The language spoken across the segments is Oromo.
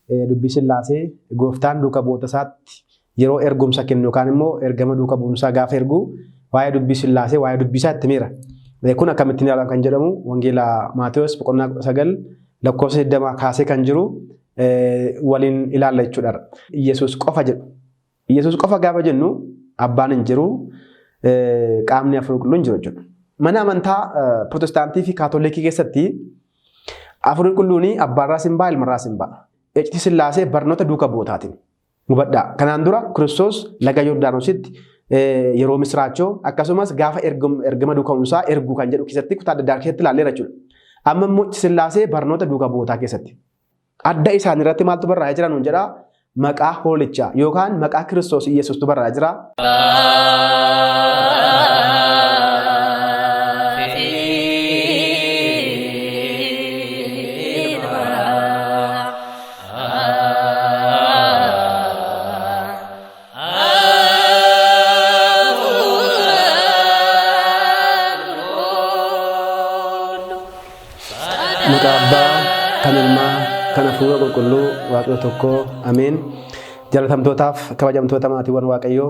Dubbii Sillaasee gooftaan duuka bu'oota isaatti yeroo ergumsa kennu yookaan immoo ergama duuka bu'umsaa gaafa ergu waa'ee dubbii Sillaasee waa'ee dubbii isaa itti himeera. Kun akkamittiin ilaalama kan jedhamu Wangeela Maatewos boqonnaa 9 lakkoofsa 20 kaasee kan jiru waliin ilaalla jechuudha. Iyyasuus qofa jedhu. Iyyasuus qofa gaafa jennu abbaan hin jiru, qaamni hafuura qulqulluun hin jiru jechuudha. Mana amantaa Pirootestaantii fi Kaatolikii keessatti hafuurri qulqulluun abbaarraas hin ba'a, ilmarraas hin ba'a. Iccitii Sillaasee barnoota duuka bu'ootaatiin. Hubadhaa. Kanaan dura Kiristoos laga Yordaanositti yeroo misiraachoo akkasumas gaafa ergama duuka bu'umsaa ergu kan jedhu keessatti kutaa adda addaa keessatti ilaalleera jechuudha. Amma immoo iccitii Sillaasee barnoota duuka bu'ootaa keessatti. Adda isaanii irratti maaltu barraa'ee jira nuun jedhaa? Maqaa hoolichaa yookaan maqaa Kiristoos Iyyasuustu barraa'ee jira. Maqaa Abbaa, kan Ilmaa, kan Hafuura Qulqulluu, Waaqayyo tokko, Ameen. Jaalatamtootaaf kabajamtoota maatiiwwan Waaqayyoo,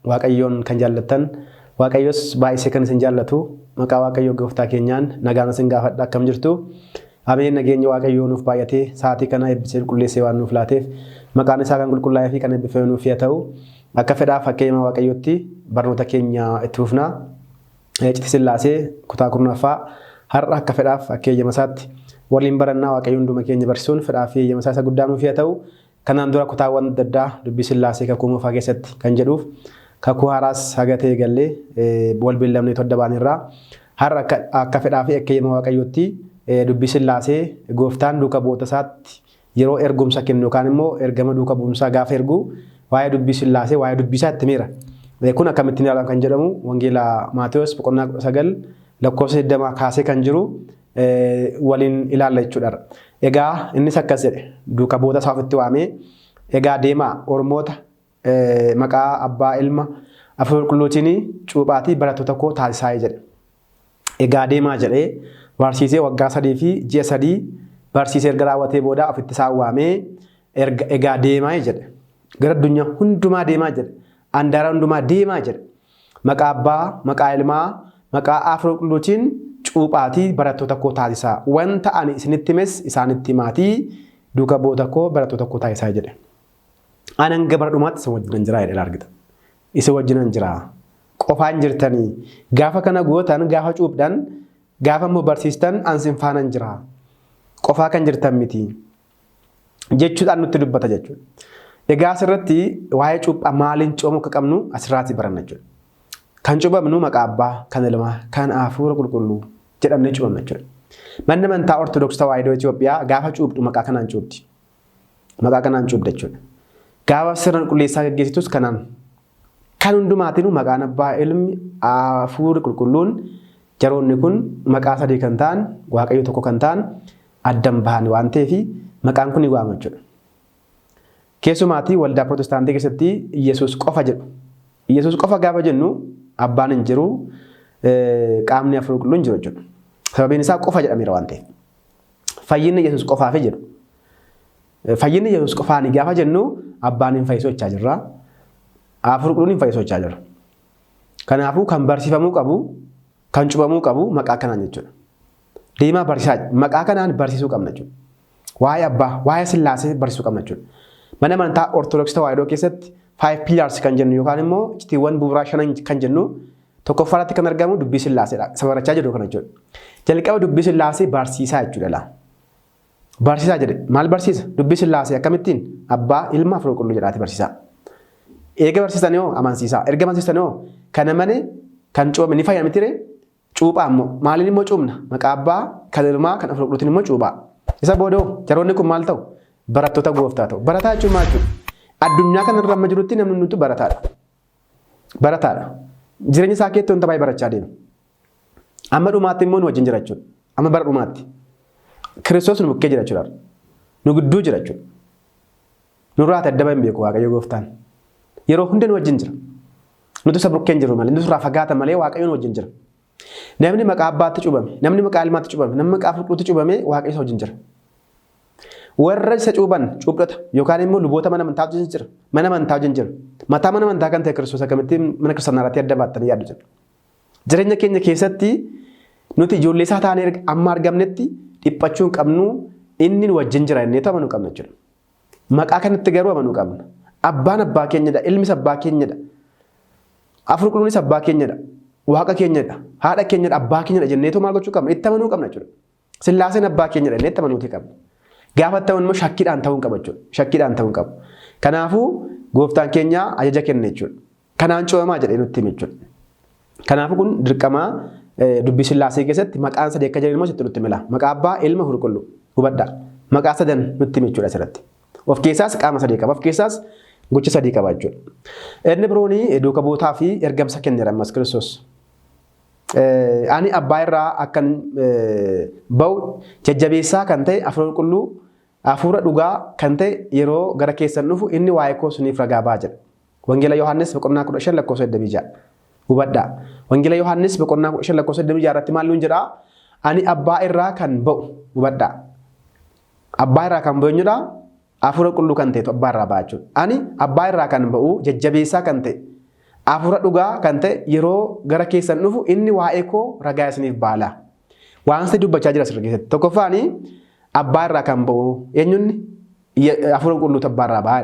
Waaqayyoon kan jaallattan, Waaqayyos baay'isee kan isin jaallatu, maqaa Waaqayyoo gooftaa keenyaan nagaan isin gaafadha akkam jirtu. Ameen nageenyi Waaqayyoo nuuf baay'atee sa'aatii kana eebbisee qulqulleessee waan nuuf laateef maqaan isaa kan qulqullaa'ee fi kan eebbifame nuuf haa ta'u. Akka fedhaaf fakkeenya Waaqayyootti barnoota keenya itti fufna. Iccitii Sillaasee kutaa 10ffaa har'a akka fedhaaf akka eeyyama isaatti waliin barannaa Waaqayyo hunduma keenya barsiisuun fedhaa fi eeyyama isaa isa guddaa nuuf haa ta'u. Kanaan dura kutaawwan adda addaa dubbii Sillaasee kakuu moofaa keessatti kan jedhuuf kakuu haaraas haga ta'e gallee wal beellamnee adda baanerraa. Har'a akka fedhaa fi akka eeyyama Waaqayyootti dubbii Sillaasee gooftaan duuka bu'oota isaatti yeroo ergumsa kennu yookaan immoo ergama duuka bu'umsaa gaafa ergu waa'ee dubbii Sillaasee waa'ee dubbii isaa itti himeera. Kun akkamittiin ilaalama kan jedhamu Wangeela Maatewos boqonnaa 19 lakkoofsa 20 kaasee kan jiru waliin ilaalla jechuudha. Egaa innis akkas jedhe duuka bu'oota isaa ofitti waamee egaa deemaa ormoota maqaa abbaa ilma hafuura qulqulluutiin cuuphaatii barattoota koo taasisaa jedhe. Egaa deemaa jedhee barsiisee waggaa 3 fi ji'a 3 barsiisee erga raawwatee booda ofitti isaan waamee erga egaa deemaa jedhe. Gara addunyaa hundumaa deemaa jedhe. Andaara hundumaa deemaa jedhe. Maqaa abbaa, maqaa ilmaa, maqaa hafuura qulqulluutiin cuuphaatii barattoota koo taasisaa. Wanta ani isinitti himes isaanitti himaatii duuka bu'oota koo barattoota koo taasisaa jedhe. Ani hanga bara dhumaatti isin wajjinan jira jedhe argita. Isin wajjinan jira. Qofaan jirtanii. Gaafa kana gootan, gaafa cuuphdan, gaafa immoo barsiistan an sin faanan jira. Qofaa kan jirtan miti. Jechuudhaan nutti dubbata jechuudha. Egaa asirratti waa'ee cuuphaa maaliin cuuphamuu akka qabnu asirraati baranna jechuudha. Kan cuuphamnu maqaa Abbaa, kan Ilmaa, kan Hafuura Qulqulluu jedhamnee cuuphamna jechuudha. Manni amantaa Ortodoksii Tawaahidoo Itoophiyaa gaafa cuuphdu maqaa kanaan cuuphdi. Maqaa kanaan cuuphda jechuudha. Gaafa sirna qulqulleessaa gaggeessitus kanaan. Kan hundumaatinuu maqaan Abbaa, Ilmi, Hafuurri Qulqulluun jaroonni kun maqaa sadii kan ta'an, Waaqayyo tokko kan ta'an addan bahan waan ta'eef maqaan kun ni waamama jechuudha. Keessumaatii waldaa Pirootestaantii keessatti Iyyasuus qofa jedhu. Iyyasuus qofa gaafa jennu abbaan hin jiru, qaamni hafuura qulqulluun hin jiru jechuudha. Sababiin isaa qofa jedhameera waan ta'eef. Fayyinni Yesuus qofaafi jedhu. Fayyinni Yesuus qofaani gaafa jennu abbaan hin fayyisuu jechaa jirra. Hafuurri qulqulluun hin fayyisuu jechaa jirra. Kanaafuu kan barsiifamuu qabu, kan cubamuu qabu maqaa kanaan jechuudha. Deemaa barsiisaa maqaa kanaan barsiisuu qabna jechuudha. Waa'ee abbaa, waa'ee sillaasee barsiisuu qabna jechuudha. Mana amantaa Ortodoksii Tawaahidoo keessatti five pillars kan jennu yookaan immoo icitiiwwan bu'uuraa shanan kan jennu tokkoffaa irratti kan argamu dubbii sillaaseedha. Isa barachaa jirru kana jechuudha. Jalqaba dubbii sillaasee barsiisaa jechuudha laa. Barsiisaa jedhe maal barsiisa? Dubbii sillaasee akkamittiin? Abbaa, ilma, hafuura qulqulluu jedhaati barsiisaa. Eega barsiisanii hoo amansiisaa. Erga amansiisanii hoo kan amane kan cuuphame ni fayya mitiree? Cuuphaa immoo maaliin immoo cuuphna? Maqaa abbaa, kan ilmaa, kan hafuura qulqulluutiin immoo cuuphaa. Isa booda hoo jaroonni kun maal ta'u? Barattoota gooftaa ta'u. Barataa jechuun maal jechuudha? Addunyaa kanarra amma jirutti namni hundumtuu barataadha. Barataadha. Jireenya isaa keessatti wanta baay'ee barachaa deema. Amma dhumaatti immoo nu wajjin jira jechuudha. Amma bara dhumaatti. Kiristoos nu bukkee jira jechuudha. Nu gidduu jira jechuudha. Nurraa adda hin beeku Waaqayyo gooftaan. Yeroo hunda nu wajjin jira. Nuti isa bukkee hin jirru malee, nuti irraa fagaata malee Waaqayyo nu wajjin jira. Namni maqaa abbaatti cuubame, namni maqaa ilmaatti cuubame, namni maqaa qulqulluutti cuubame Waaqayyo isa wajjin jira. Warra isa cuuban cuuphata yookaan immoo luboota mana amantaa wajjin jira. Mana amantaa wajjin jira. Mataa mana amantaa kan ta'e Kiristoos akkamitti mana kiristaanaa irratti adda baattanii yaaddu jedha. Jireenya keenya keessatti nuti ijoollee isaa taanee amma argamnetti dhiphachuu hin qabnu, inni nu wajjin jira inni amanuu qabna jechuudha. Maqaa kanatti garuu amanuu qabna. Abbaan abbaa keenyadha, ilmis abbaa keenyadha. Hafuurri qulqulluunis abbaa keenyadha. Waaqa keenyadha, haadha keenyadha, abbaa keenyadha jenneetoo maal gochuu qabna? Itti amanuu qabna jechuudha. Sillaaseen abbaa keenyadha jennee itti amanuutii qabna. Gaafa ta'u immoo shakkiidhaan ta'uu hin qabu jechuudha. Shakkiidhaan ta'uu hin qabu. Kanaafuu gooftaan keenya ajaja kenne jechuudha. Kanaan cuubamaa jedhee nutti hime jechuudha. Kanaafuu kun dirqama dubbii sillaasee keessatti maqaan sadii akka jiran immoo sitti nutti himela. Maqaa abbaa, ilma, hafuura qulqulluu. Hubadhaa. Maqaa sadan nutti hime jechuudha asirratti. Of keessaas qaama sadii qaba. Of keessaas gocha sadii qaba jechuudha. Inni biroon duuka buutaa fi ergamsa kenneera ammas Kiristoos. Ani abbaa irraa akkan ba'u jajjabeessaa kan ta'e hafuura qulqulluu hafuura dhugaa kan ta'e yeroo gara keessan dhufu inni waa'ee koo isiniif ragaa ba'a jedha. Wangeela Yohaannis boqonnaa 15 lakkoofsa 26. Hubadhaa. Wangeela Yohaannis boqonnaa 15 lakkoofsa 26 irratti maal nuun jedhaa? Ani abbaa irraa kan ba'u hubadhaa. Abbaa irraa kan ba'u eenyudha? Hafuura qulqulluu kan ta'etu abbaa irraa ba'a jechuudha. Ani abbaa irraa kan ba'u jajjabeessaa kan ta'e hafuura dhugaa kan ta'e yeroo gara keessan dhufu inni waa'ee koo ragaa isiniif baala. Waan si dubbachaa jira sirrii keessatti. Tokkoffaani abbaa irraa kan ba'u eenyunni hafuura qulqulluutu abbaa irraa ba'a.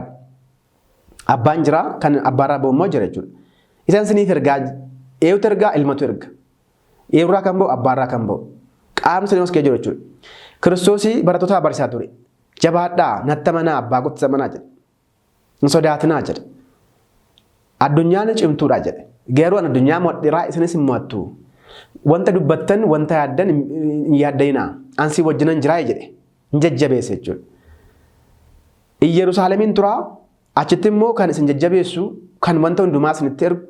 Abbaan jira kan abbaa irraa ba'u immoo jira jechuudha. Isaan isiniif ergaa eenyutu ergaa ilmatu erga. Eenyurraa kan ba'u abbaa irraa kan ba'u. Qaamni sadii keessa jiru jechuudha. Kiristoosii barattoota barsiisaa ture. Jabaadhaa natti amanaa abbaa kootti amanaa jedhe. Hin sodaatinaa jedhe. Addunyaan cimtuudha jedhe. Garuu ani addunyaa mo'adheeraa isinis hin mo'attu. Wanta dubbattan wanta yaaddan hin yaaddayinaa. An si wajjinan jiraa jedhe. Hin jajjabeesse jechuudha. Iyyerusaalemin turaa achitti immoo kan isin jajjabeessu kan wanta hundumaa isinitti ergu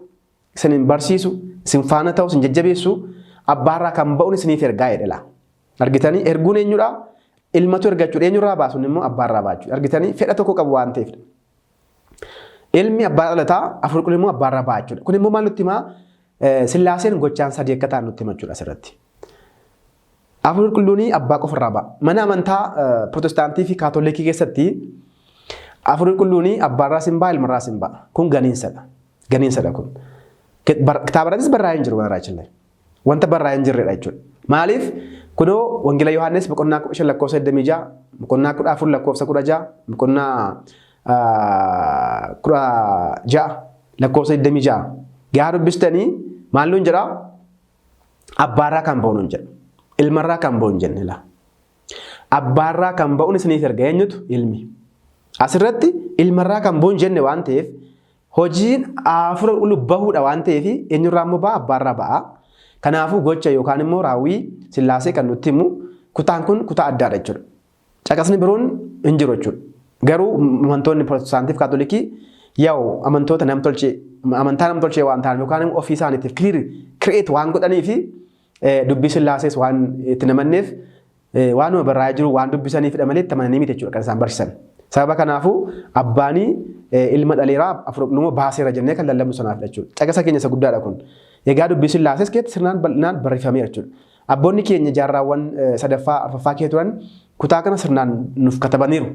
isin barsiisu isin faana ta'u isin jajjabeessu abbaarraa kan ba'uun isiniif ergaa jedhe laa. Argitanii erguun eenyudha? Ilmatu erga jechuudha. Eenyurraa baasuun immoo abbaarraa baachuu. Argitanii fedha tokko qabu waan ta'eef. Ilmi abbaa dhalataa hafuurri qulqulluun immoo abbaarraa ba'a jechuudha. Kun immoo maal nutti himaa? Sillaaseen gochaan sadii akka ta'an nutti hima jechuudha asirratti. Hafuurri qulqulluun abbaa qofarraa ba'a. Mana amantaa Protestaantii fi Kaatolikii keessatti hafuurri qulqulluun abbaarraas hin ba'a ilmarraas hin ba'a. Kun ganiinsadha. Ganiinsadha kun. Kitaaba irrattis barraa'ee hin jiru kanarraa Wanta barraa'ee hin jirredha jechuudha. Maaliif? Kunoo Wangeela Yohaannis boqonnaa 15 lakkoofsa 26, boqonnaa 14 lakkoofsa 16, boqonnaa 16 lakkoofsa 26 gaafa dubbistanii maal nuun jedhaa? Abbaarraa kan ba'u nuun jedha. Ilmarraa kan ba'u hin jenne laa. Abbaarraa kan ba'uun isiniif erga eenyutu? Ilmi. Asirratti ilmarraa kan ba'u hin jenne waan ta'eef hojiin hafuura qulqulluu bahuudha waan ta'eef eenyurraa immoo ba'a? Abbaarraa ba'a. Kanaafuu gocha yookaan immoo raawwii sillaasee kan nutti himu kutaan kun kutaa addaadha jechuudha. Caqasni biroon hin jiru jechuudha. Garuu amantoonni Pirotestaantii fi Kaatolikii yaa'u amantoota namtolchee amantaa namtolchee waan ta'an yookaan immoo ofii isaaniitiif clear create waan godhanii fi dubbii sillaasees waan itti namanneef waanuma barraa'ee jiru waan dubbisaniifidha malee itti amananii miti jechuudha kan isaan barsiisan. Sababa kanaafuu abbaanii ilma dhaleeraa hafuura qulqulluu baaseera jennee kan lallabnu sanaafidha jechuudha. Caqasa keenya isa guddaadha kun. Egaa dubbii sillaasees keessatti sirnaan bal'inaan barreeffameera jechuudha. Abboonni keenya jaarraawwan sadaffaa arfaffaa keessa turan kutaa kana sirnaan nuuf katabaniiru.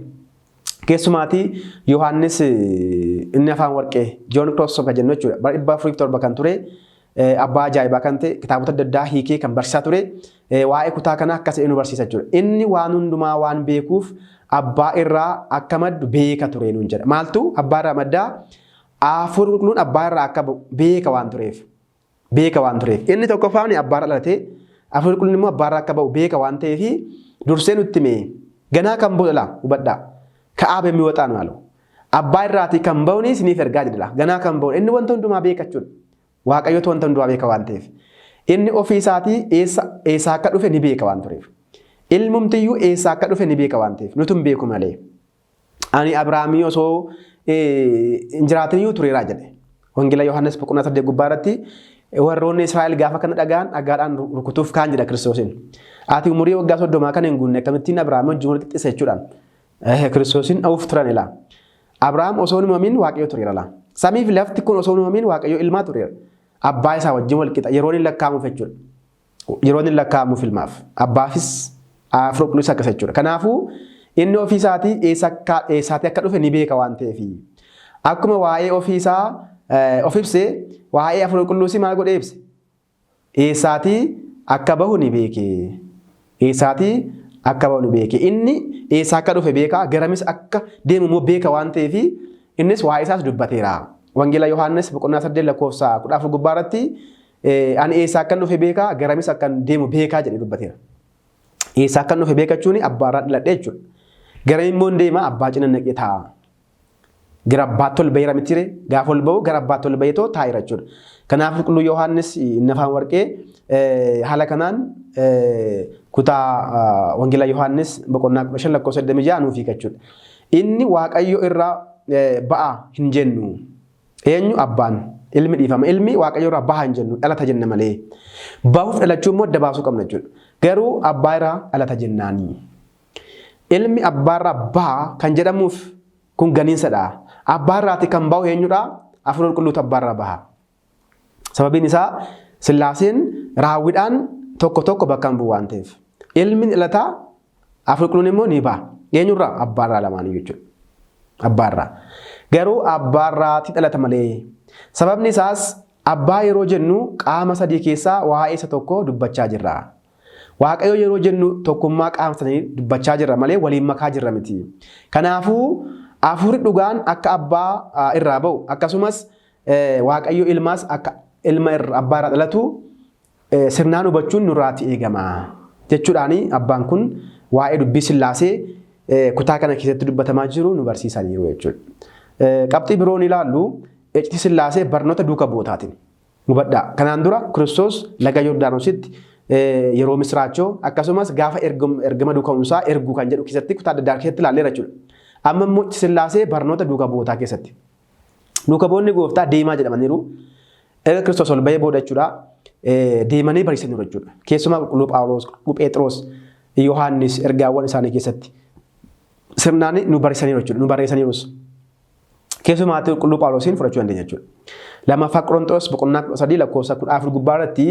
Keessumaatii Yohaannis inni afaan warqee Joon Kiroostof kan jennu jechuudha. Bara 407 kan ture abbaa ajaa'ibaa kan ta'e kitaabota adda addaa hiikee kan barsiisaa ture waa'ee kutaa kanaa akkas jedhee nu barsiisa jechuudha. Inni waan hundumaa waan beekuuf abbaa irraa akka maddu beeka ture nuun jedha. Maaltu abbaa irraa maddaa? Hafuurri qulqulluun abbaa irraa akka beeka waan tureef. Beeka waan tureef. Inni tokkoffaan abbaa irraa dhalatee hafuurri qulqulluun immoo abbaa irraa akka ba'u beeka waan ta'eef dursee nutti hime. Ganaa kan ba'u dhala hubadhaa. Ka'aa bemmi waxaa nu alu. Abbaa irraatii kan ba'uun isiniif ergaa jedha. Ganaa kan ba'u inni wanta hundumaa beeka jechuudha. Waaqayyotu wanta hundumaa beeka waan ta'eef. Inni ofii isaatii eessa eessaa akka dhufe ni beeka waan tureef. Ilmumtiyyuu eessaa akka dhufe ni beeka waan ta'eef. Nutu hin beeku malee. Ani Abiraamii osoo hin jiraatiniyyuu tureeraa jedhe. Wangeela Yohaannis boqonnaa 8 gubbaa irratti warroonni Israa'el gaafa kana dhaga'an dhagaadhaan rukutuuf kaan jedha Kiristoosiin. Ati umurii waggaa 30 kan hin guunne akkamittiin Abiraamii wajjin wal qixxeessa jechuudhaan Kiristoosiin dha'uuf turan ilaa. Abrahaam osoo hin uumamin Waaqayyo tureera laa. Samii fi lafti kun osoo hin uumamin Waaqayyo ilmaa tureera. Abbaa isaa wajjin wal qixa yeroon hin lakkaa'amuuf jechuudha. Yeroon hin lakkaa'amuuf ilmaaf. Abbaafis hafuura qulqulluus akkas jechuudha. Kanaafuu Inni ofii isaatii eessaatii akka dhufe ni beeka waan ta'eef. Akkuma waa'ee ofii isaa of ibse waa'ee hafuura qulqulluus maal godhee ibse? Eessaatii akka bahu ni beeke. Eessaatii akka bahu ni beeke. Inni eessaa akka dhufe beeka, garamis akka deemu immoo beeka waan ta'eef innis waa'ee isaas dubbateera. Wangeela Yohaannis boqonnaa 8 lakkoofsa 14 gubbaa irratti ani eessaa akkan dhufe beeka, garamis akkan deemu beekaa jedhee dubbateera. Eessaa akkan dhufe beeka jechuun abbaarraa dhaladhe jechuudha. Garam immoo hin deema abbaa cina naqee taa'a. Gara abbaatti ol baheera mitire gaafa ol bahu gara abbaatti ol baheetoo taa'eera jechuudha. Kanaaf qulqulluu Yohaannis inni afaan warqee haala kanaan kutaa Wangeela Yohaannis boqonnaa 15 lakkoofsa 26 nuuf hiika jechuudha. Inni Waaqayyo irraa ba'a hin jennu. Eenyu abbaan? Ilmi dhiifama. Ilmi Waaqayyo irraa baha hin jennu dhalata jenna malee. Bahuuf dhalachuu immoo adda baasuu qabna jechuudha. Garuu abbaa irraa dhalata jennaani. Ilmi abbaa irraa baha kan jedhamuuf kun ganiinsadha. Abbaa irraati kan bahu eenyudha? Hafuura qulqulluutu abbaa irraa baha. Sababiin isaa Sillaaseen raawwiidhaan tokko tokko bakka hin bu'u waan ta'eef. Ilmi ni dhalata, hafuurri qulqulluun immoo ni baha. Eenyurraa? Abbaarraa lamaanii jechuudha. Abbaarraa. Garuu abbaarraati dhalata malee. Sababni isaas abbaa yeroo jennu qaama sadii keessaa waa'ee isa tokko dubbachaa jirra. Waaqayyo yeroo jennu tokkummaa qaama sadanii dubbachaa jirra malee waliin makaa jirra miti. Kanaafuu hafuurri dhugaan akka abbaa irraa ba'u akkasumas Waaqayyo ilmaas akka ilma abbaa irraa dhalatu sirnaan hubachuun nurraati eegama jechuudhaan abbaan kun waa'ee dubbii Sillaasee kutaa kana keessatti dubbatamaa jiru nu barsiisaniiru jechuudha. Qabxii biroon ilaallu iccitii Sillaasee barnoota duuka bu'ootaatiin. Hubadhaa. Kanaan dura Kiristoos laga Yordaanositti yeroo misiraachoo akkasumas gaafa ergama duuka bu'umsaa erguu kan jedhu keessatti kutaa adda addaa keessatti ilaalleera jechuudha. Amma immoo Sillaasee barnoota duuka bu'ootaa keessatti. Duuka bu'oonni gooftaa deemaa jedhamaniiru. Erga Kiristoos ol ba'ee booda jechuudha deemanii barsiisaniiru jechuudha. Keessumaa qulqulluu Phaawulos, qulqulluu Pheexiroos, Yohaannis ergaawwan isaanii keessatti sirnaan nu barsiisaniiru jechuudha. Nu barreessaniirus. Keessumaatti qulqulluu Phaawulosiin fudhachuu dandeenya jechuudha. Lammaffaa Qorontos boqonnaa 13 lakkoofsa 14 gubbaa irratti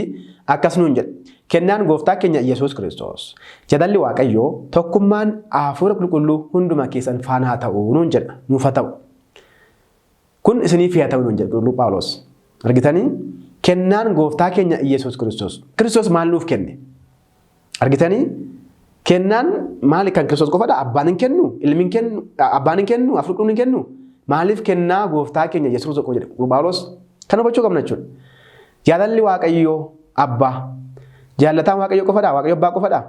akkas nuun jedha. Kennaan gooftaa keenya Yesuus Kiristoos, jaalalli Waaqayyoo, tokkummaan hafuura qulqulluu hunduma keessan faana haa ta'u nuun jedha. Nuuf haa ta'u. Kun isiniif haa ta'u nuun jedha qulqulluu Phaawulos. Argitanii? Kennaan gooftaa keenya Yesuus Kiristoos. Kiristoos maal nuuf kenne? Argitanii? Kennaan maali kan Kiristoos qofadha? Abbaan hin kennu, ilmi hin kennu, abbaan hin kennu, hafuurri qulqulluun hin kennu. Maaliif kennaa gooftaa keenya Yesuus Kiristoos qofa jedhe qulqulluu Phaawulos? Kan hubachuu qabna jechuudha. Jaalalli Waaqayyoo abbaa. Jaallataan Waaqayyoo qofadha? Waaqayyo abbaa qofadha?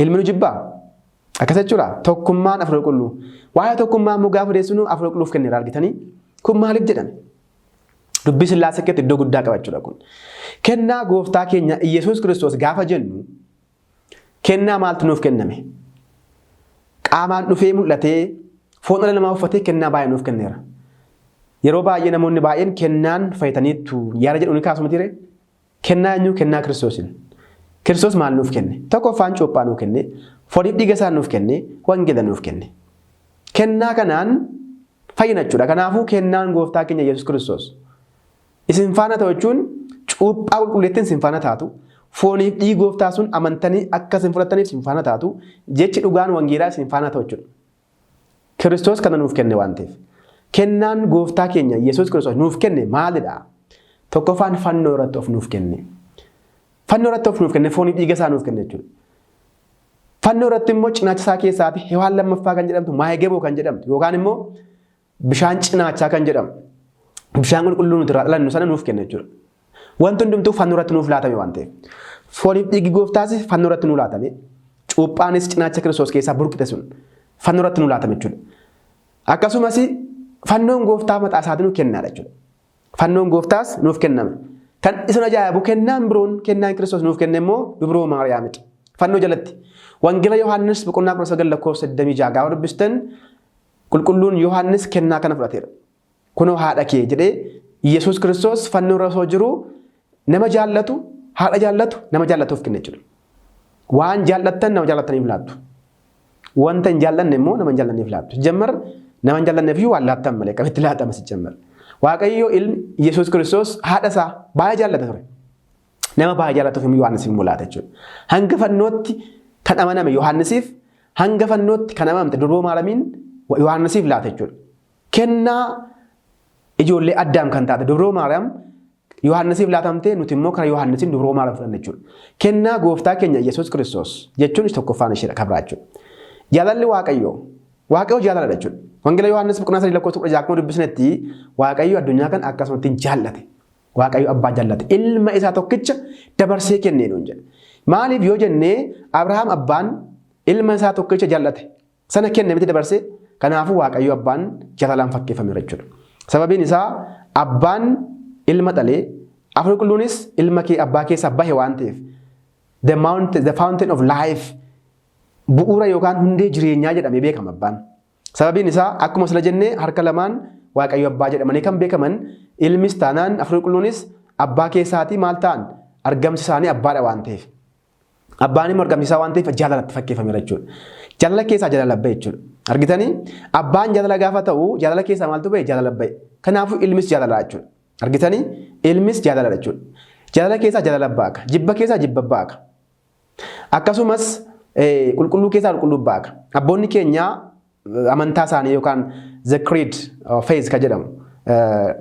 Ilmi nu jibbaa? Akkas jechuudha. Tokkummaan hafuura qulqulluu. Waa'ee tokkummaa immoo gaafa odeessinu hafuura qulqulluuf kenneera argitanii? Kun maaliif jedhame? Dubbii Sillaasee keessatti iddoo guddaa qaba jechuudha kun. Kennaa gooftaa keenya Iyyasuus Kiristoos gaafa jennu kennaa maaltu nuuf kenname? Qaamaan dhufee mul'atee foon dhala namaa uffatee kennaa baay'ee nuuf kenneera. Yeroo baay'ee namoonni baay'een kennaan fayyitaniittu yaada jedhu ni kaasu mitiiree? Kennaa eenyuu? Kennaa Kiristoosin. Kiristoos maal nuuf kenne? Tokkoffaan cuuphaa nuu kenne, fooniif dhiiga isaa nuuf kenne, wangeela nuuf kenne. Kennaa kanaan fayyina jechuudha. Kanaafuu kennaan gooftaa keenya Yesuus Kiristoos isin faana ta'u jechuun cuuphaa qulqulleettiin isin faana taatu, fooniif dhiigi gooftaa sun amantanii akka isin fudhattaniif isin faana taatu, jechi dhugaan wangeelaa isin faana ta'u jechuudha. Kiristoos kana nuuf kenne waan ta'eef. Kennaan gooftaa keenya Yesuus Kiristoos nuuf kenne maalidha? Tokkoffaan fannoo irratti of nuuf kenne. Fannoo irratti of nuuf kenne foonii dhiiga isaa nuuf kenne jechuudha. Fannoo irratti immoo cinaacha isaa keessaati hewaan lammaffaa kan jedhamtu maayigeboo kan jedhamtu yookaan immoo bishaan cinaachaa kan jedhamu bishaan qulqulluu nuti irraa dhalannu sana nuuf kenne jechuudha. Wanti hundumtuu fannoo irratti nuuf laatame waan ta'eef. Fooniif dhiiggi gooftaas fannoo irratti nuu laatame. Cuuphaanis cinaacha Kiristoos keessaa burqite sun fannoo irratti nuu laatame jechuudha. Akkasumas fannoon gooftaa mataa isaatiin nuu kennaadha jechuudha. Fannoon gooftaas nuuf kenname. Kan isin ajaa'ibu kennaan biroon kennaan Kiristoos nuuf kenne immoo dubroo Maariyaamidha. Fannoo jalatti. Wangeela Yohaannis boqonnaa 19 lakkoofsa 26 gaafa dubbistan qulqulluun Yohaannis kennaa kana fudhateera. Kunoo haadha kee jedhee Yesuus Kiristoos fannoo irra osoo jiru nama jaallatu, haadha jaallatu, nama jaallatuuf kenne jechuudha. Waan jaallattan nama jaallattaniif laattu. Wanta hin jaallanne immoo nama hin jaallanneef laattu. Jammar nama hin jaallanneef iyyuu waan laattan malee akkamitti laatama si jammar. Waaqayyo ilmi Yesuus Kiristoos haadha isaa baay'ee jaallata ture. Nama baay'ee jaallatuuf immoo Yohaannis immoo laata jechuudha. Hanga fannootti kan amaname Yohaannisiif Hanga fannootti kan amamte durboo Maaramiin Yohaannisiif laate jechuudha. Kennaa ijoollee Addaam kan taate durboo Maariyaam Yohaannisiif laatamte, nuti immoo karaa Yohaannisiin durboo Maariyaam fudhanne jechuudha. Kennaa gooftaa keenya Yesuus Kiristoos jechuun isa tokkoffaan isheedha kabraa jechuudha. Jaalalli Waaqayyoo, Waaqayyo jaaladha jechuudha. Wangeela Yohaannis boqonnaa 3 lakkoofsa 16 akkuma dubbisnetti Waaqayyo addunyaa kana akkasumatti jaallate. Waaqayyo abbaa jaallate. Ilma isaa tokkicha dabarsee kennee nuun jedhe. Maaliif yoo jennee, Abrahaam abbaan ilma isaa tokkicha jaallate sana kenne miti dabarsee? Kanaafuu Waaqayyo abbaan jaalalaan fakkeeffameera jechuudha. Sababiin isaa abbaan ilma dhalee, Hafuurri Qulqulluunis ilma kee abbaa keessaa bahe waan ta'eef, the mountain, the fountain of life, bu'uura yookaan hundee jireenyaa jedhamee beekama abbaan. Sababiin isaa akkuma sila jennee harka lamaan Waaqayyo abbaa jedhamanii kan beekaman, ilmis taanaan Hafuurri Qulqulluunis abbaa keessaatii maal ta'an? Argamsi isaanii abbaadha waan ta'eef. Abbaan immoo argamsi isaa waan ta'eef jaalalatti fakkeeffameera jechuudha. Jaalala keessaa jaalala bahe jechuudha. Argitanii, abbaan jaalala gaafa ta'u jaalala keessaa maaltu bahe? Jaalala bahe. Kanaafuu ilmis jaalala jechuudha. Argitanii, ilmis jaalala jechuudha. Jaalala keessaa jaalala baaka. Jibba keessaa jibba baaka. Akkasumas qulqulluu keessaa qulqulluu baaka. Abboonni keenya amantaa isaanii yookaan the creed of faith kan jedhamu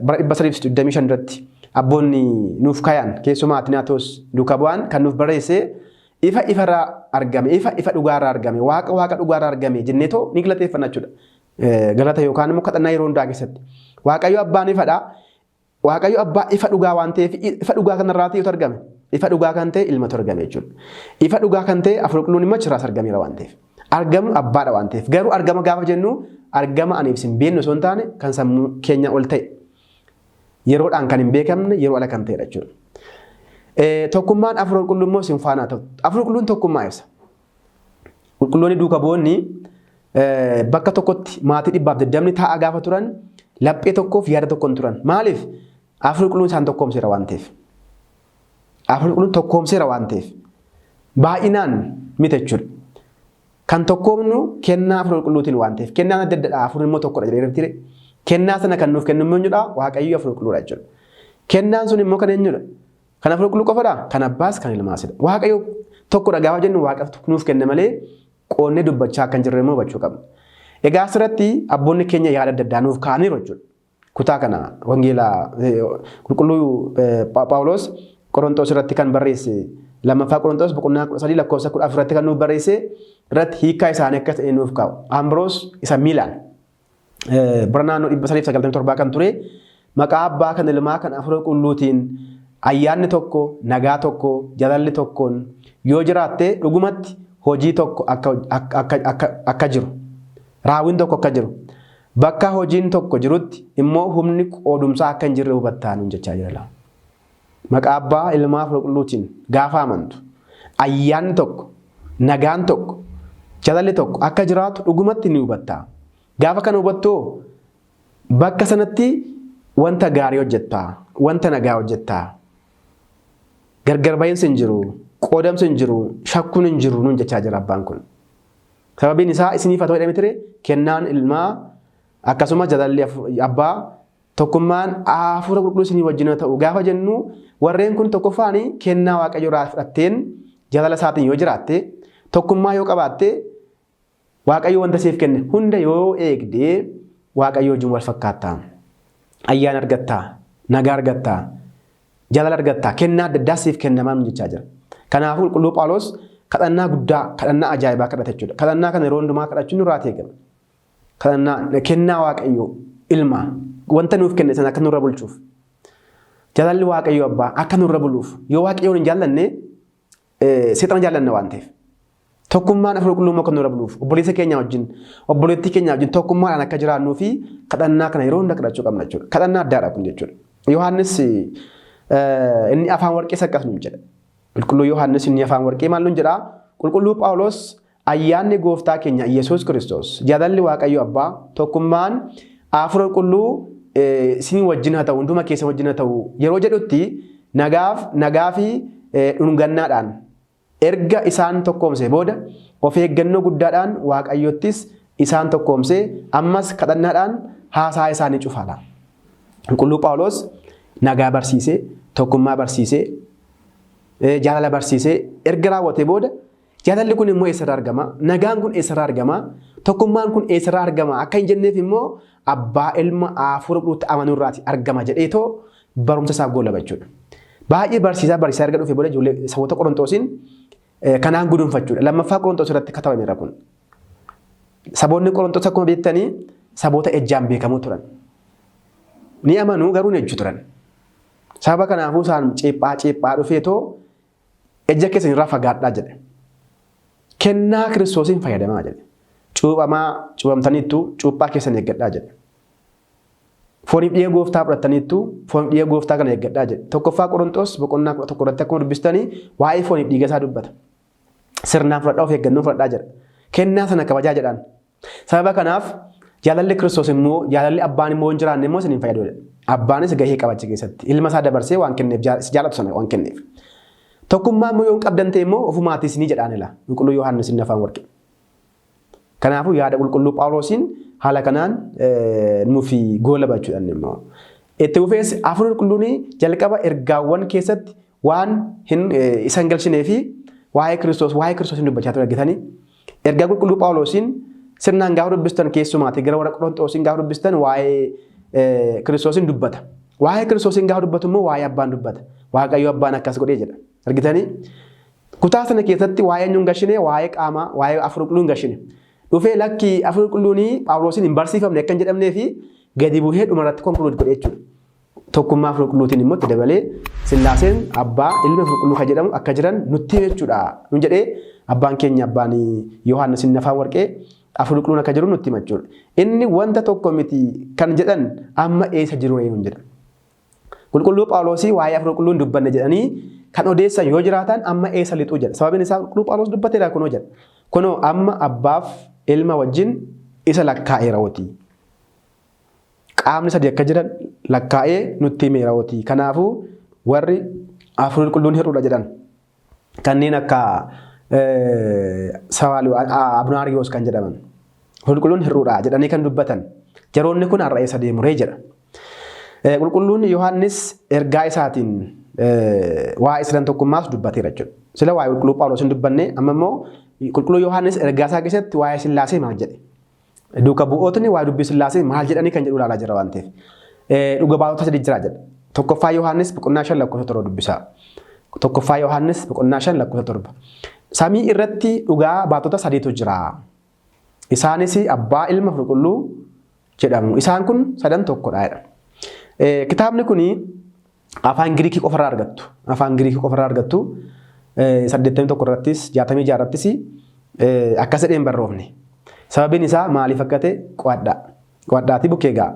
bara 325 irratti abboonni nuuf kayan, keessumaa Atinaatoos duuka bu'aan kan nuuf barreesse, ifa ifarraa argame, ifa ifa dhugaarraa argame, Waaqa Waaqa dhugaarraa argame jenneetoo ni galateeffanna jechuudha. Galata yookaan immoo kadhannaa yeroo hundaa keessatti. Waaqayyo abbaan ifadha. Waaqayyo abbaa ifa dhugaa waan ta'eef, ifa dhugaa kanarraa ta'etu argame. Ifa dhugaa kan ta'e ilmatu argame jechuudha. Ifa dhugaa kan ta'e Hafuura Qulqulluun immoo achirraas argameera waan ta'eef. Argamu abbaadha waan ta'eef. Garuu argama gaafa jennu argama aniif isin beeknu osoo hin taane kan sammuu keenya ol ta'e, yeroodhaan kan hin beekamne, yeroo ala kan ta'edha jechuudha. Tokkummaan Hafuura Qulqulluu immoo isin faana ta'u. Hafuura Qulqulluun tokkummaa ibsa. Qulqulloonni duuka bu'oonni bakka tokkotti maatii 120 taa'aa gaafa turan laphee tokkoof yaada tokkoon turan. Maaliif? Hafuurri Qulqulluun isaan tokkoomseera waan ta'eef. Hafuurri Qulqulluun tokkoomseera waan ta'eef. Baay'inaan miti jechuudha. Kan tokkoomnu kennaa Hafuura Qulqulluutiin waan ta'eef. Kennaan adda addadha, hafuurri immoo tokkodha jedhee irratti. Kennaa sana kan nuuf kennu immoo eenyudha? Waaqayyo Hafuura Qulqulluudha jechuudha. Kennaan sun immoo kan eenyudha? Kan Hafuura Qulqulluu qofadha? Kan abbaas kan ilmaasidha. Waaqayyo tokkodha gaafa jennu Waaqa nuuf kenne malee qoonnee dubbachaa akka hin jirre immoo hubachuu qabna. Egaa asirratti abboonni keenya yaada adda addaa nuuf kaa'aniiru jechuudha. Kutaa kana wangeela qulqulluu Phaawulos Qorontoos irratti kan barreesse, Lammaffaa Qorontoos boqonnaa 13 lakkoofsa 14 irratti kan nuuf barreesse irratti hiikkaa isaanii akka ta'e nuuf kaa'u. Ambiroos isa Miilaan bara naannoo 397 kan ture, maqaa abbaa, kan ilmaa, kan Hafuura Qulqulluutiin ayyaanni tokko, nagaa tokko, jaalalli tokkoon yoo jiraatte, dhugumatti hojii tokko akka jiru, raawwiin tokko akka jiru, bakka hojiin tokko jirutti immoo humni qoodumsaa akka hin jirre hubattaa nuun jechaa jira. Maqaa abbaa, ilmaa, Hafuura Qulqulluutiin gaafa amantu ayyaanni tokko, nagaan tokko, jaalalli tokko akka jiraatu dhugumatti ni hubattaa. Gaafa kana hubattoo bakka sanatti wanta gaarii hojjettaa, wanta nagaa hojjettaa. Gargar bahinsi hin jiru, qoodamsi hin jiru, shakkuun hin jiru nuun jechaa jira abbaan kun. Sababiin isaa isiniif haa ta'u jedhame ture, kennaan ilmaa akkasumas jaalalli abbaa, tokkummaan Hafuura Qulqulluu isinii wajjin haa ta'u gaafa jennu, warreen kun tokkoffaan kennaa Waaqayyo irraa fudhatteen jaalala isaatiin yoo jiraatte, tokkummaa yoo qabaatte, Waaqayyo wanta siif kenne hunda yoo eegde, Waaqayyo wajjin wal fakkaattaa. Ayyaana argattaa, nagaa argattaa, jaalala argattaa, kennaa adda addaa siif kennamaa nuun jechaa jira. Kanaafuu qulqulluu Phaawulos kadhannaa guddaa, kadhannaa ajaa'ibaa kadhate jechuudha. Kadhannaa kana yeroo hundumaa kadhachuun nurraa eegama. Kadhannaa kennaa Waaqayyoo ilma wanta nuuf kenne sana akka nurra bulchuuf. Jaalalli Waaqayyoo abbaa akka nurra buluuf. Yoo Waaqayyoon hin jaallanne seexana jaallanna waan ta'eef. Tokkummaan Hafuura Qulqulluu immoo akka nurra buluuf, obboleessa keenya wajjin, obboleettii keenya wajjin tokkummaadhaan akka jiraannuu fi kadhannaa kana yeroo hunda kadhachuu qabna jechuudha. Kadhannaa addaadha kun jechuudha. Yohaannis inni afaan warqees akkas nuun jedha. Qulqulluu Yohaannis inni afaan warqee maal nuun jedhaa? Qulqulluu Phaawulos, ayyaanni gooftaa keenya Yesuus Kiristoos, jaalalli Waaqayyo Abbaa, tokkummaan Hafuura Qulqulluu isin wajjin haa ta'u, hunduma keessan wajjin haa ta'u yeroo jedhutti, nagaaf nagaa fi dhungannaadhaan erga isaan tokkoomsee booda, of eeggannoo guddaadhaan Waaqayyottis isaan tokkoomsee, ammas kadhannaadhaan haasaa isaanii cufaala. Qulqulluu Phaawulos nagaa barsiisee, tokkummaa barsiisee, jaalala barsiisee erga raawwatee booda Jaalalli kun immoo eessarraa argama? Nagaan kun eessarraa argama? Tokkummaan kun eessarraa argama? Akka hin jenneef immoo abbaa ilma hafuura qulqulluutti amanuurraati argama jedheetoo barumsa isaa goolaba jechuudha. Baay'ee barsiisaa barsiisaa erga dhufee booda ijoollee saboota Qorontoosiin kanaan gudunfachuudha. Lammaffaa Qorontoos irratti katabameera kun. Saboonni Qorontoos akkuma beektanii saboota ejjaan beekamoo turan. Ni amanuu garuu ni ejju turan. Sababa kanaafuu isaan ceephaa ceephaa dhufeetoo ejja keessan irraa fagaadhaa jedhe. Kennaa Kiristoosiin fayyadamaa jedhe. Cuuphamaa cuuphamtaniittu cuuphaa keessan eeggadhaa jedhe. Fooniif dhiiga gooftaa fudhattaniittu fooniif dhiiga gooftaa kana eeggadhaa jedhe. Tokkoffaa Qorontoos boqonnaa 11 irratti akkuma dubbistanii waa'ee fooniif dhiiga isaa dubbata. Sirnaan fudhadhaa of eeggannoon fudhadhaa jedha. Kennaa sana kabajaa jedhaan. Sababa kanaaf jaalalli Kiristoos immoo jaalalli abbaan immoo hin jiraanne immoo isin hin fayyadu jedha. Abbaanis gahee qaba achi keessatti. Ilma isaa dabarsee waan kenneef si jaalatu sana waan kenneef. Tokkummaa immoo yoo hin qabdan ta'e immoo ofumaatii isinii jedhaan ila. Qulqulluu Yohaannis inni afaan warqee. Kanaafuu yaada qulqulluu Phaawuloosiin haala kanaan nuuf goolaba jechuudha inni immoo. Itti fufees hafuurri qulqulluun jalqaba ergaawwan keessatti waan hin isa hin galchinee fi waa'ee Kiristoos waa'ee Kiristoos hin dubbachaa ture argitanii. Ergaa qulqulluu Phaawuloosiin sirnaan gaafa dubbistan keessumaati gara warra Qorontoosiin gaafa dubbistan waa'ee Kiristoosiin dubbata. Waa'ee Kiristoosiin gaafa dubbatu immoo waa'ee abbaan dubbata. Waaqayyo abbaan akkas godhee jedha. Argitanii? Kutaa sana keessatti waa'ee eenyuun gashine waa'ee qaamaa waa'ee hafuura qulqulluun gashine. Dhufee lakki hafuura qulqulluun Phaawulosiin hin barsiifamne akka hin jedhamnee fi gadi bu'ee dhumarratti konkuluud godhe jechuudha. Tokkummaa hafuura qulqulluutiin immoo itti dabalee Sillaaseen abbaa ilma hafuura qulqulluu kan jedhamu akka jiran nutti hime jechuudha. Nun jedhee abbaan keenya abbaan Yohaannis inni afaan warqee hafuura qulqulluun akka jiru nutti hima jechuudha. Inni wanta tokko miti kan jedhan amma eessa jiru ree nun jedha. Qulqulluu Phaawulosii waa'ee hafuura qulqulluu hin dubbanne jedhanii kan odeessan yoo jiraatan amma eessa lixuu jedha. Sababiin isaa qulqulluu Phaawulos dubbateera kunoo jedha. Kunoo amma abbaaf ilma wajjin isa lakkaa'eera hoti. Qaamni sadi akka jiran lakkaa'ee nutti himeera hoti. Kanaafuu warri hafuura qulqulluun hir'uudha jedhan kanneen akka Abunaariyoos kan jedhaman. Qulqulluun hir'uudha jedhanii kan dubbatan. Jaroonni kun har'a eessa deemu ree jedha. Qulqulluun Yohaannis ergaa isaatiin waa'ee sadan tokkummaas dubbateera jechuudha. Sila waa'ee qulqulluu Phaawulos hin dubbanne amma immoo qulqulluu Yohaannis ergaa isaa keessatti waa'ee Sillaasee maal jedhe? Duuka bu'ootni waa'ee dubbii Sillaasee maal jedhanii kan jedhu ilaalaa jira waan ta'eef. Dhuga baatota sadi jira jedha. Tokkoffaa Yohaannis boqonnaa 5 lakkoofsa 7 dubbisaa. Tokkoffaa Yohaannis boqonnaa 5 lakkoofsa 7. Samii irratti dhugaa baatota sadiitu jira. Isaanis abbaa ilma qulqulluu jedhamu. Isaan kun sadan tokkodha jedha. Kitaabni kun afaan Giriikii qofarraa argattu. Afaan Giriikii qofarraa argattu. 81 irrattis 66 irrattis akkas jedhee hin barroofne. Sababiin isaa maaliif akka ta'e qo'adhaa. Qo'adhaatii bukkee ga'a.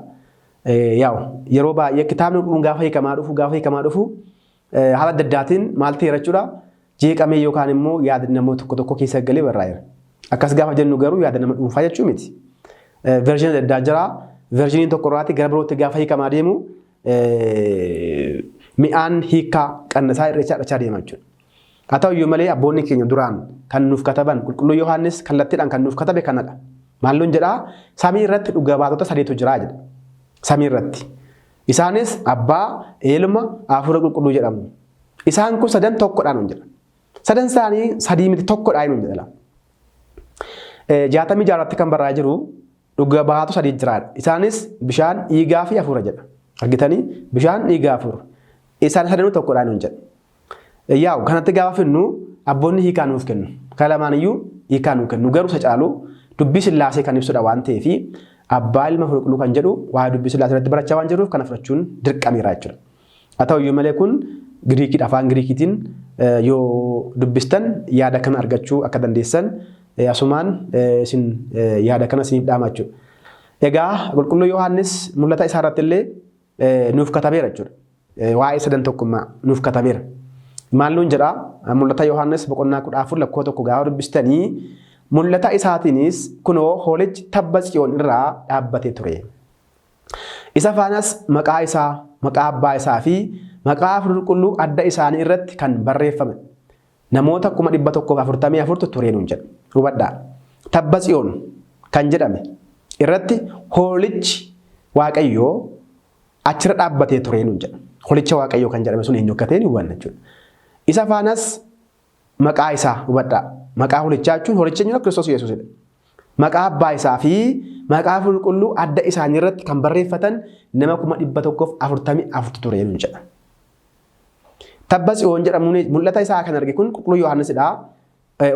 Yaa'u yeroo baay'ee kitaabni qulqulluun gaafa hiikamaa dhufu gaafa hiikamaa dhufu haala adda addaatiin maal ta'eera jechuudha. Jeeqamee yookaan immoo yaada namoota tokko tokko keessa galee barraa'eera. Akkas gaafa jennu garuu yaada nama dhuunfaa jechuu miti. Version adda addaa jira. Versioniin tokko irraati gara birootti gaafa hiikamaa deemu mi'aan hiikaa qannasaa hir'achaa hir'achaa deema jechuudha. Haa ta'u iyyuu malee abboonni keenya duraan kan nuuf kataban qulqulluu Yohaannis kallattiidhaan kan nuuf katabe kanadha. Maal nuun jedhaa? Samii irratti dhuga baatota sadiitu jira jedha. Samii irratti. Isaanis Abbaa, Ilma, Hafuura Qulqulluu jedhamu. Isaan kun sadan tokkodha nuun jedha. Sadan isaanii sadii miti tokkodha nuun jedha. Jaatamii jaarratti kan barraa jiru dhuga baatu sadii jira. Isaanis bishaan, dhiigaa fi hafuura jedha. Argitanii? Bishaan, dhiigaa, hafuura. Isaan sadanuu tokkodha nuun jedha. Yaa'u kanatti gaafa finnu abboonni hiikaa nuuf kennu. Kana lamaan iyyuu hiikaa nuuf kennu. Garuu isa caalu dubbii sillaasee kan ibsudha waan ta'eef abbaa ilma qulqulluu kan jedhu waa'ee dubbii sillaasee irratti barachaa waan jirruuf kana fudhachuun dirqameera jechuudha. Haa ta'u iyyuu malee kun Giriikiidha afaan Giriikiitiin yoo dubbistan yaada kana argachuu akka dandeessan asumaan isin yaada kana isiniif dhaama jechuudha. Egaa qulqulluu Yohaannis mul'ata isaa irratti illee nuuf katabeera jechuudha. Waa'ee sadan tokkummaa nuuf katabeera. Maal nuun jedhaa? Mul'ata Yohaannis boqonnaa 14 lakkoo 1 gaafa dubbistanii mul'ata isaatiinis kunoo hoolichi tabba Tsiyoon irraa dhaabbatee ture. Isa faanas maqaa isaa, maqaa abbaa isaa fi maqaa hafuura qulqulluu adda isaanii irratti kan barreeffame namoota 144,000tu ture nuun jedha. Hubadhaa. Tabba Tsiyoon kan jedhame irratti hoolichi Waaqayyoo achirra dhaabbatee ture nuun jedha. Hoolicha Waaqayyoo kan jedhame sun eenyu akka ta'e ni hubanna jechuudha. Isa faanas Maqaa isaa hubadhaa. Maqaa hoolichaa jechuun hoolicha jechuun Kiristoos Yesuusidha. Maqaa abbaa isaa fi maqaa qulqulluu adda isaanii irratti kan barreeffatan nama 144,000 ture nuun jedha. Tabba Tsiyoon jedhamuun mul'ata isaa kan arge kun qulqulluu Yohaannisidha.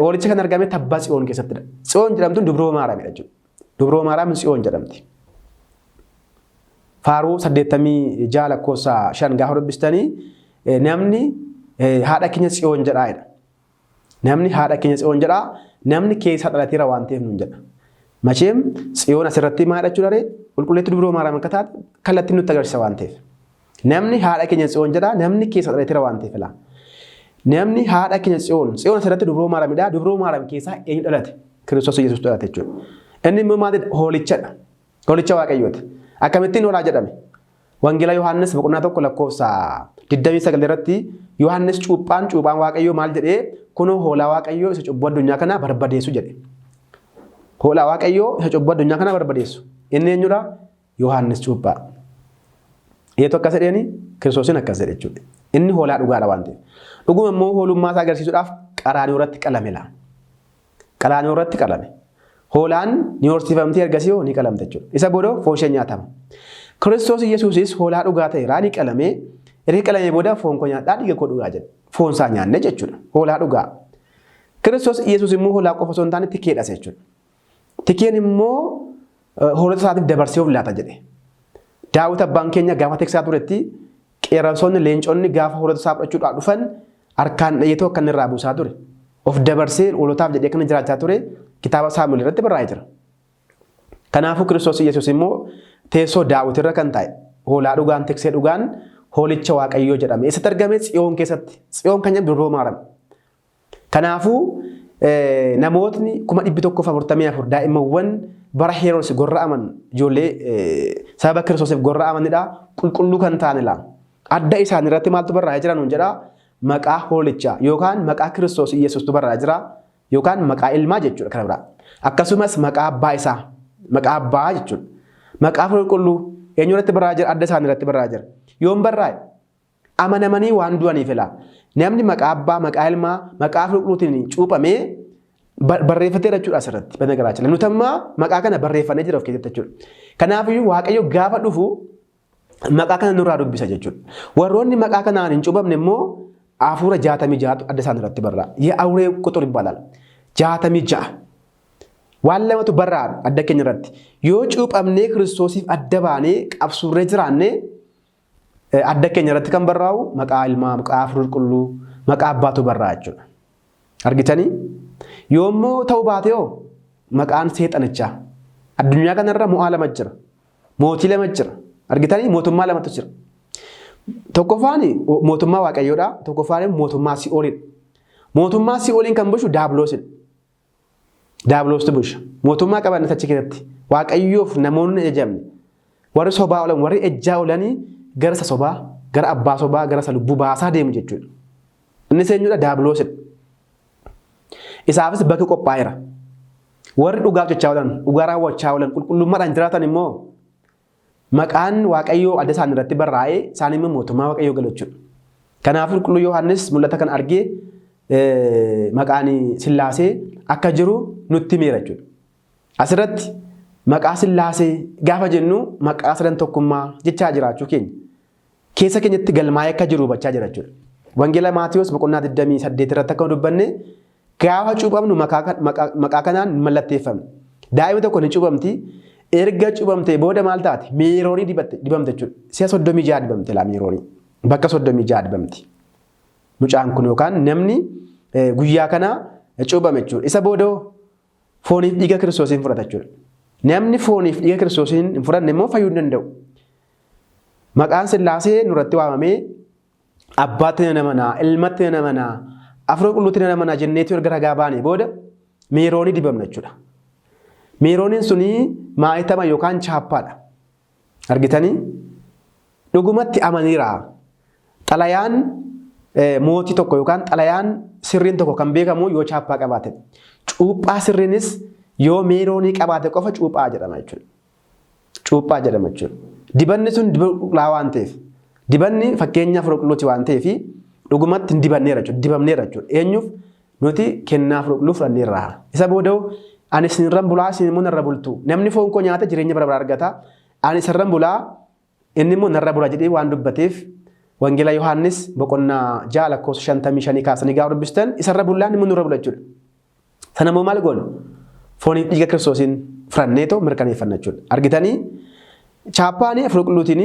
Hoolicha kan argame tabba Tsiyoon keessattidha. Tsiyoon jedhamtuun dubroo Maariyaamidha jechuudha. Dubroo Maariyaam Tsiyoon jedhamti. Faaruu 86 lakkoofsa 5 gaafa dubbistanii namni haadha keenya Tsiyoon jedhaa jedha. Namni haadha keenya Tsiyoon jedhaa, namni keessaa dhalateera waan ta'eef nuun jedha. Macheem Tsiyoon asirratti maal jechuudha ree? Qulqulleettii Dubroo Maariyaam akka taate kallattiin nutti agarsiisa waan ta'eef. Namni haadha keenya Tsiyoon jedhaa, namni keessaa dhalateera waan ta'eef laa. Namni haadha keenya Tsiyoon, Tsiyoon asirratti Dubroo Maariyaamidha. Dubroo Maariyaam keessaa eenyu dhalate? Kiristoos Yesuus dhalate jechuudha. Inni immoo maalidha? Hoolichadha. Hoolicha Waaqayyooti. Akkamittiin hoolaa jedhame? Wangeela Yohaannis boqonnaa 1 lakkoofsa 29 irratti Yohaannis cuuphaan cuuphaan Waaqayyoo maal jedhee kunoo hoolaa Waaqayyoo isa cubbuu addunyaa kanaa barbadeessu jedhe. Hoolaa Waaqayyoo isa cubbuu addunyaa kanaa barbadeessu. Inni eenyudha? Yohaannis cuuphaa. Eetu akkas jedheeni Kiristoosiin akkas jedhe jechuudha. Inni hoolaa dhugaadha waan ta'eef. Dhuguma immoo hoolummaa isaa agarsiisuudhaaf qaraanioo irratti qalame laa. Qaraanioo irratti qalame. Hoolaan ni horsiifamti ergasii hoo ni qalamte jechuudha. Isa booda foon ishee nyaatama. Kiristoos Yesuusis hoolaa dhugaa ta'eera ni qalame. Erga qalamee booda foon koo nyaadhaa dhiiga koo dhugaa jedhe. Foon isaa nyaanne jechuudha. Hoolaa dhugaa. Kiristoos Yesuus immoo hoolaa qofa osoo hin taane tikeedhas jechuudha. Tikeen immoo hoolota isaatiif dabarsee of laata jedhe. Daawit abbaan keenya gaafa tiksaa turetti qeerransoonni leenconni gaafa hoolota isaa fudhachuudhaaf dhufan harkaan dhayeetoo akka inni irraa buusaa ture. Of dabarsee hoolotaaf jedhee akka inni jiraachaa ture kitaaba Saamu'eel irratti barraa'ee jira. Kanaafuu Kiristoos Yesuus immoo teessoo Daawit irra kan taa'e hoolaa dhugaan tiksee dhugaan hoolicha Waaqayyoo jedhame. Eessatti argame? Tsiyoon keessatti. Tsiyoon kan jedhamu durboo Maariyaam. Kanaafuu namootni 144,000 daa'imawwan bara Heroodis gorra'aman ijoollee sababa Kiristoosiif gorra'amanidha. Qulqulluu kan ta'anidha. Adda isaanii irratti maaltu barraa'ee jira nuun jedha? Maqaa hoolichaa yookaan maqaa Kiristoos Iyyasuustu barraa'ee jira yookaan maqaa ilmaa jechuudha kana biraa. Akkasumas maqaa abbaa isaa maqaa abbaa jechuudha. Maqaa qulqulluu eenyu irratti barraa'ee jira? Adda isaanii irratti barraa'ee jira. Yoom barraa'e? Amanamanii waan du'aniif ilaa. Namni maqaa abbaa, maqaa ilmaa, maqaa hafuura qulqulluutiin cuuphamee barreeffateera jechuudha asirratti. Bana Nuti amma maqaa kana barreeffannee jira of keessatti jechuudha. Kanaafiyyuu Waaqayyo gaafa dhufu maqaa kana nurraa dubbisa jechuudha. Warroonni maqaa kanaan hin cuuphamne immoo hafuura 66tu adda isaan irratti barraa. Ye'awuree quxur ይባላል. 66. Waan lamatu barraa adda keenya irratti. Yoo cuuphamnee Kiristoosiif adda baanee qabsuurree jiraanne Adda keenya irratti kan barraa'u maqaa ilmaa, maqaa hafuura qulqulluu, maqaa abbaatu barraa'a jechuudha. Argitanii? Yoommoo ta'uu baate hoo maqaan seexanichaa. Addunyaa kanarra mo'aa lama jira. Mootii lama jira. Argitanii? Mootummaa lamatu jira. Tokkoffaan mootummaa Waaqayyoodha. Tokkoffaan mootummaa Si'oolidha. Mootummaa Si'ooliin kan bulchu Daabiloosidha. Daabiloostu bulcha. Mootummaa qaban achi keessatti. Waaqayyoof namoonni ajajamne. Warri sobaa oolan, warri ejjaa oolanii gara isa sobaa, gara abbaa sobaa, gara isa lubbuu baasaa deemu jechuudha. Innis eenyudha? Daabiloosidha. Isaafis bakki qophaa'eera. Warri dhugaaf jechaa oolan, dhugaa raawwachaa oolan, qulqullummaadhaan jiraatan immoo maqaan Waaqayyoo adda isaanii irratti barraa'ee isaan immoo mootummaa Waaqayyoo galu jechuudha. Kanaafuu qulqulluu Yohaannis mul'ata kana argee maqaan Sillaasee akka jiru nutti himeera jechuudha. Asirratti maqaa Sillaasee gaafa jennu maqaa sadan tokkummaa jechaa jiraachuu keenya keessa keenyatti galmaa'ee akka jiru hubachaa jira jechuudha. Wangeela Maatiyoos boqonnaa 28 irratti akka dubbanne gaafa cuuphamnu maqaa kanaan mallatteeffamne. Daa'imni tokko ni cuuphamti. Erga cuuphamtee booda maal taati? Meeroonii dibamte jechuudha. Si'a 36 dibamte laa meeroonii. Bakka 36 dibamti. Mucaan kun yookaan namni guyyaa kana cuuphame jechuudha. Isa booda fooniif dhiiga Kiristoosiin fudhata jechuudha. Namni fooniif dhiiga Kiristoosiin hin fudhanne immoo fayyuu hin danda'u. Maqaan Sillaasee nurratti waamamee abbaatti nan amanaa, ilmatti nan amanaa, hafuura qulqulluutti nan amanaa jenneetu erga ragaa baanee booda meeroonii dibamna jechuudha. Meerooniin suni maayitama yookaan chaappaadha. Argitanii? Dhugumatti amaniira. Xalayaan mootii tokko yookaan xalayaan sirriin tokko kan beekamu yoo chaappaa qabaate. Cuuphaa sirriinis yoo meeroonii qabaate qofa cuuphaa jedhama jechuudha. Cuuphaa jedhama jechuudha. Dibanni sun diba qulqullaa'aa waan ta'eef. Dibanni fakkeenya hafuura qulqulluuti waan ta'eef dhugumatti hin dibanneera jechuudha. Dibamneera jechuudha. Eenyuuf? Nuti kennaa Hafuura Qulqulluu fudhanneerra. Isa booda ani isinirran bulaa isin immoo narra bultu. Namni foon koo nyaata jireenya bara baraa argata. Ani isarran bulaa inni immoo narra bula jedhee waan dubbateef Wangeela Yohaannis boqonnaa 6 lakkoofsa 55 kaasanii gaafa dubbistan isarra bullaan immoo nurra bula jechuudha. Sana immoo maal goona? Fooniif dhiiga Kiristoosiin fudhanneetoo mirkaneeffanna jechuudha. Argitanii chaappaanii Hafuura Qulqulluutiin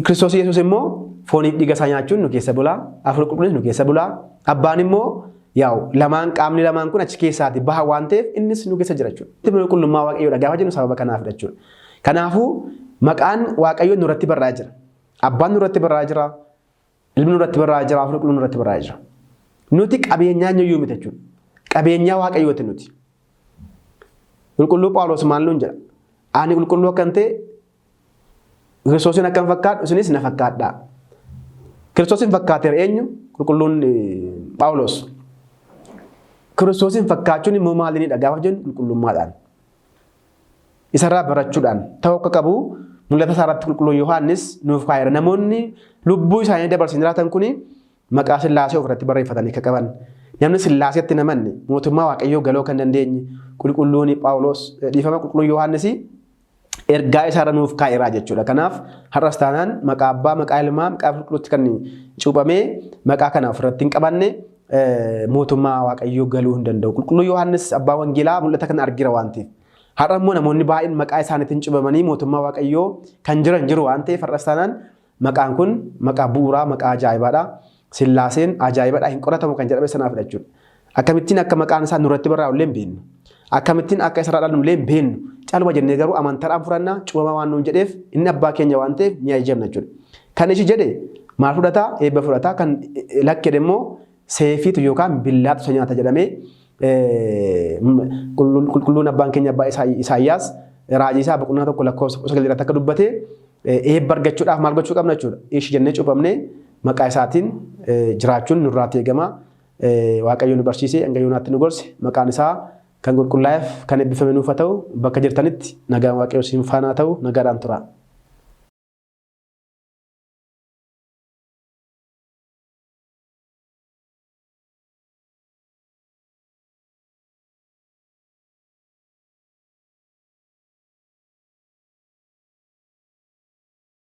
Kiristoos Yesuus immoo fooniif dhiiga isaa nyaachuun nu keessa bulaa, Hafuura Qulqulluunis nu keessa bulaa, Abbaan immoo yaa'u lamaan qaamni lamaan kun achi keessaati baha waan ta'eef innis nu keessa jira jechuudha. Qulqullummaa Waaqayyoodha gaafa jennu sababa kanaafidha jechuudha. Kanaafuu maqaan Waaqayyoo nurratti barraa'ee jira. Abbaan nurratti barraa'ee jira, Ilmi nurratti barraa'ee jira, Hafuurri Qulqulluun nurratti barraa'ee jira. Nuti qabeenyaa eenyuyyuu miti jechuudha. Qabeenyaa Waaqayyooti nuti. Qulqulluu Phaawulos maal nuun jedha? Ani qulqulluu akkan ta'e Kiristoosiin akkan fakkaadhu isinis na fakkaadhaa. Kiristoosiin fakkaateera eenyu? Qulqulluun Phaawulos. Kiristoosiin fakkaachuun immoo maaliinidha gaafa jennu qulqullummaadhaan. Isarraa barachuudhaan ta'uu akka qabu mul'ata isaa irratti qulqulluun Yohaannis nuuf kaa'eera. Namoonni lubbuu isaanii dabarsanii jiraatan kuni maqaa Sillaasee ofirratti barreeffatanii akka qaban. Namni Sillaaseetti hin amanne mootummaa Waaqayyoo galuu akka hin dandeenye qulqulluun Phaawulos dhiifama qulqulluun Yohaannis ergaa isaarra nuuf kaa'eera jechuudha. Kanaaf har'as taanaan maqaa Abbaa, maqaa Ilmaa, maqaa Qulqulluutti kan cuuphamee maqaa kana ofirratti hin qabanne mootummaa Waaqayyoo galuu hin danda'u. Qulqulluu Yohaannis abbaa wangeelaa mul'ata kana argira waan ta'eef. Har'a immoo namoonni baay'een maqaa isaaniitiin cuuphamanii mootummaa Waaqayyoo kan jiran jiru waan ta'eef har'as taanaan maqaan kun maqaa bu'uuraa, maqaa ajaa'ibaadha. Sillaaseen ajaa'ibadha hin qoratamu kan jedhame sanaafidha jechuudha. Akkamittiin akka maqaan isaa nurratti barraa'u illee hin beeknu. Akkamittiin akka isarraa dhalannu illee hin beeknu. Caluma jennee garuu amantaadhaan fudhanna cuubamaa waan nuun jedheef inni abbaa keenya waan ta'eef ni ajajamna jechuudha. Kan ishi jedhe maal fudhata? Eebba fudhata. Kan lakki jedhe immoo seefiitu yookaan billaatu isa nyaata jedhamee qulqulluun abbaan keenya abbaa Isaayyaas raajii isaa boqonnaa 1 lakkoofsa 19 irratti akka dubbate eebba argachuudhaaf maal gochuu qabna jechuudha. Ishi jennee cuuphamnee maqaa isaatiin jiraachuun nurraatti eegama. Waaqayyo nu barsiise hanga yoonaatti nu gorse maqaan isaa kan qulqullaa'eef kan eebbifame nuuf haa ta'u bakka jirtanitti nagaan Waaqayyo isin faana haa ta'u nagaadhaan tura.